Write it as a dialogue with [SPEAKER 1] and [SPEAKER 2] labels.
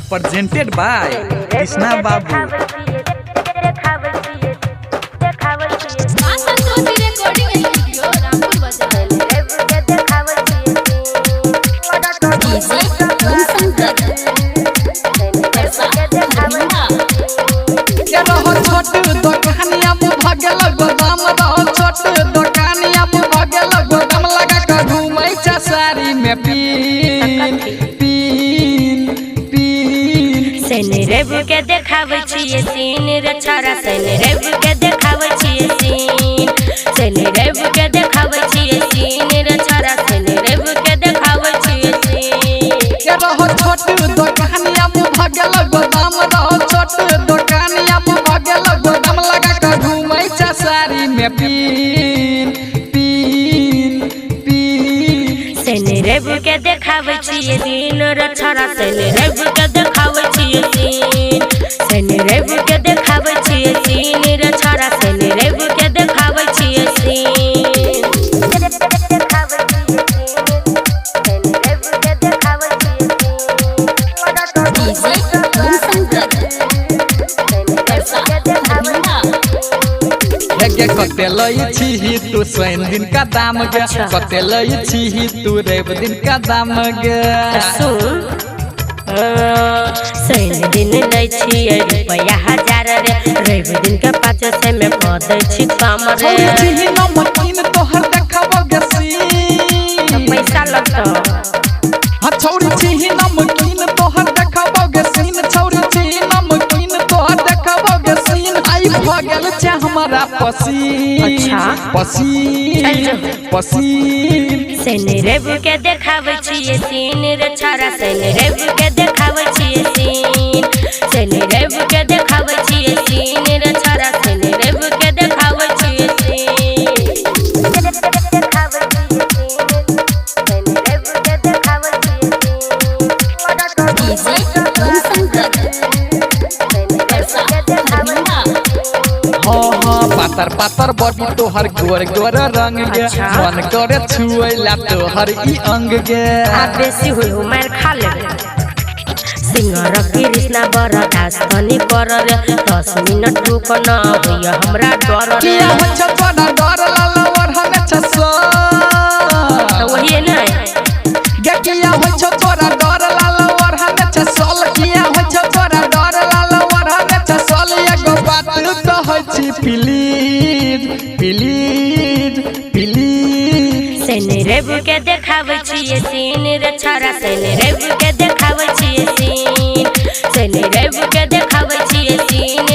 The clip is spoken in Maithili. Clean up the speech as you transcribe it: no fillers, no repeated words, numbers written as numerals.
[SPEAKER 1] Presented by Krishna Babu.
[SPEAKER 2] माँ संतोषी रिकॉर्डिंग स्टूडियो रामपुर बाजार। डीजे ओम शंकर परसा दरभंगा।
[SPEAKER 1] के रहो छोट दोकानिया भगल गोदाम, रहो छोट दोकानिया भगल गोदाम, लगा के घूमै छ साड़ी में पीन पीन पीन।
[SPEAKER 3] शनि रवि के देखाबै छियै सीन रे छोरा, शनि रवि के देखाबै छियै सीन। शनि रवि के देखाबै छियै सीन रे छोरा, शनि रवि के देखाबै छियै सीन।
[SPEAKER 1] के रहो छोट दोकानिया भगल गोदाम, रहो छोट दोकानिया भगल गोदाम, लगा के घूमै छ साड़ी में पीन पीन पीन।
[SPEAKER 3] शनि रवि के देखाबै छियै सीन रे छोरा, शनि रवि के देखाबै छियै सीन। शनि रवि के देखाबै छियै सीन रे छोरा, शनि रवि के देखाबै छियै सीन।
[SPEAKER 2] डीजे ओम शंकर परसा दरभंगा।
[SPEAKER 1] हे कते लै छी तू शनि दिन का दाम गे?
[SPEAKER 3] अच्छा।
[SPEAKER 1] कते लै छी तू रवि दिन का दाम गे?
[SPEAKER 3] सुन, शनि दिन लै छियै रुपैआ 1000 रे, रवि दिन के 500 में कऽ दै छी कम रे।
[SPEAKER 1] छोड़ी छी नमकीन तोहर देखबो गे सीन।
[SPEAKER 3] पैसा लगतौ।
[SPEAKER 1] हाँ छोड़ी छी नमकीन तोहर देखबो गे सीन, छोड़ी छी नमकीन तोहर देखबो गे सीन। आई भऽ गेल छै हमरा पसीन।
[SPEAKER 3] अच्छा। चल
[SPEAKER 1] पसीन
[SPEAKER 3] जो।
[SPEAKER 1] पसीन।
[SPEAKER 3] शनि रवि के देखाबै छियै सीन रे छोरा, शनि रवि के देखाबै छियै सीन। शनि रवि के देखाबै छियै सीन रे छोरा, शनि रवि के देखाबै छियै सीन।
[SPEAKER 2] डीजे ओम शंकर परसा दरभंगा।
[SPEAKER 1] हाँ हाँ पातर पातर बॉडी तोहर गोर गोर रंग गे।
[SPEAKER 3] अच्छा।
[SPEAKER 1] मन करे छुएला तोहर ई अंग गे।
[SPEAKER 3] आ बेसी हुई हो मार खा लेबे। सिंगर कृष्णा बरदास तनी कर रे, 10 मिनट रुक न होइए हमरा डर रे।
[SPEAKER 1] किया हो छ तोरा डर लाल और हमे छ सो?
[SPEAKER 3] तऽ वही नहीं।
[SPEAKER 1] गे किया हो छ तोरा डर लाल और हमे छ सोल? किया हो छ तोरा डर लाल और हमे छ सोल? एगो बात कहै छी, प्लीज प्लीज प्लीज।
[SPEAKER 3] शनि रवि के देखाबै छियै सीन रे छोरा, शनि रवि के देखाबै छियै सीन। शनि रवि के देखाबै छियै सीन।